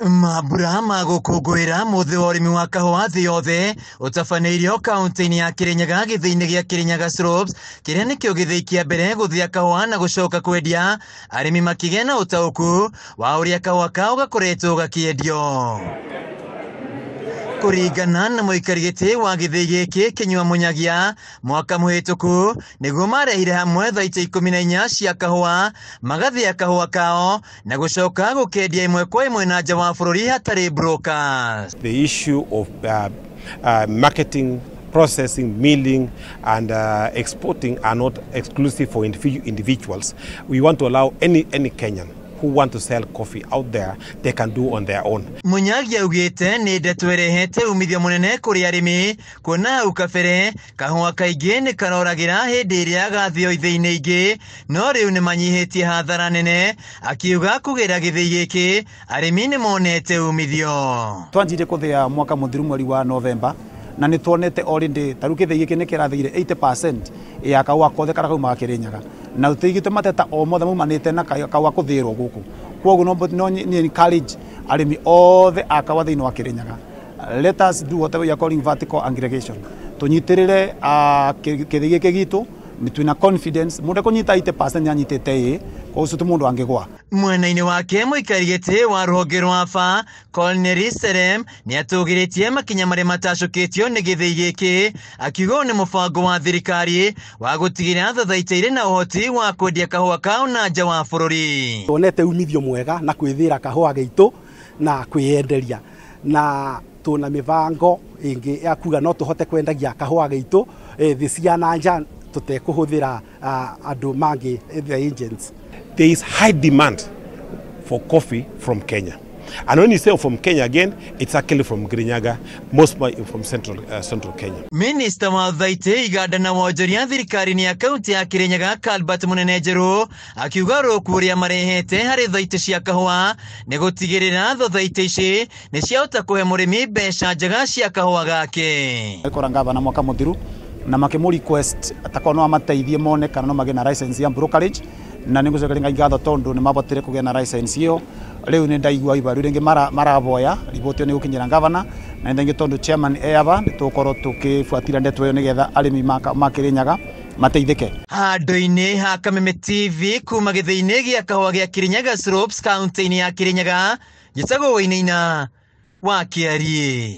Mambura ma gũkũngũĩra mũthĩ wa ũrĩmi wa kahũa thĩ yothe ũtabanĩirio kaunti-inĩ ya Kirinyaga gĩthĩi-inĩ gĩa Kirinyaga Slopes, kĩrĩa nĩkĩo gĩthĩi kĩa mbere gũthĩa kahũa na gũcoka kwendia, arĩmi makĩgĩa na ũtaũku wa ũrĩa kahũa kao gakoretwo gakĩendio. Kũringana na mũikari gĩtĩ wa gĩthĩi gĩkĩ Kĩnyua Mũnyagia, mwaka mũhĩtũku nĩguo marehire hamwe thaita 14 cia kahũa, magathĩa kahũa kao na gũcoka gũkendia ĩmwe kwa ĩmwe na nja wa bũrũri hatarĩ brokers. The issue of marketing, processing, milling and exporting are not exclusive for individuals. We want to allow any Kenyan who want to sell coffee out there, they can do on their own. Munyagia augĩte nĩ ndeto ĩrehete umithio mũnene kũrĩ arĩmi, kuona hau kabere kahũa kaingĩ nĩ karoragĩra hĩndĩ ĩrĩa gathĩo ithĩi-inĩ ingĩ, no rĩu nĩ manyihĩtie hathara nene. Akiuga kũgĩra gĩthĩi gĩkĩ arĩmi nĩ monete umithio. Twanjirie kũthĩa mwaka mũthiru mweri wa November, na nĩ tuonete already ta rĩu gĩthĩi gĩkĩ nĩ kĩrathĩire 80% ya kahũa kothe karĩa kaumaga Kĩrĩnyaga, na tũtigĩte mateta o mothe maumanĩte na kahũa kũthĩĩrwo gũkũ. Koguo no ni encourage arĩmi othe a kahũa thĩinĩ wa Kĩrĩnyaga, let us do whatever we are calling vertical aggregation, tũnyitĩrĩre gĩthĩi gĩkĩ gitũ. Nĩ twĩna confidence mũndũ ekũnyita 80% nĩ anyitĩte ĩ koguo ũcio ti mũndũ angĩgwa. Mwena-inĩ wake mũikari gĩtĩ wa rũhonge rwa AFA Cornelius Serem nĩ atũgĩrĩtie makinya marĩa matacũkĩtio nĩ gĩthĩi gĩkĩ, akiuga ũyũ nĩ mũbango wa thirikari wa gũtigĩrĩra thathaita irĩ na ũhoti wa kwendia kahũa kao na nja wa bũrũri. Tuonete umithio mwega na kwĩthĩra kahũa gaitũ na kwĩyenderia, na tuna mĩbango ĩngĩ ya kuga no tũhote kwendagia kahũa gaitũ thĩ cia na nja tũtekũhũthĩra andũ mangĩ, the agents. There is high demand for coffee from Kenya. And when you say from Kenya again, it's actually from Kirinyaga, mostly from central Kenya. Minister wa Thaitĩ, Iganda na wonjoria thirikari-inĩ ya kaunti ya Kirinyaga Calvert Munene Njerũ akiuga rũku ũrĩa marehete harĩ thaitĩ cia kahũa nĩ gũtigĩrĩra thothaitĩ ici nĩ ciahota kũhe mũrĩmi mbeca njega cia kahũa gake. Kora ngavana mwaka mũthiru na makĩmũ request atakorwo no amateithie mone kana no magĩe na license ya brokerage, na nĩ ngũcokeria Ngai ngatho tondũ nĩ mabotire kũgĩa na license ĩyo. Rĩu nĩ ndaigua ibarua rĩngĩ maraboya riboti ĩyo nĩ gũkinyĩra ngavana, na nĩ tondũ chairman eaba nĩ tũgũkorwo tũkĩbuatĩrĩra ndeto ĩyo nĩgetha arĩmi ma Kĩrĩnyaga mateithĩke. Handũ-inĩ ha Kameme TV kuma gĩthĩi-inĩ gĩa kahũa gĩa Kirinyaga Slopes kaunti-inĩ ya Kĩrĩnyaga, njĩtagwo Wainaina wa Kĩariĩ.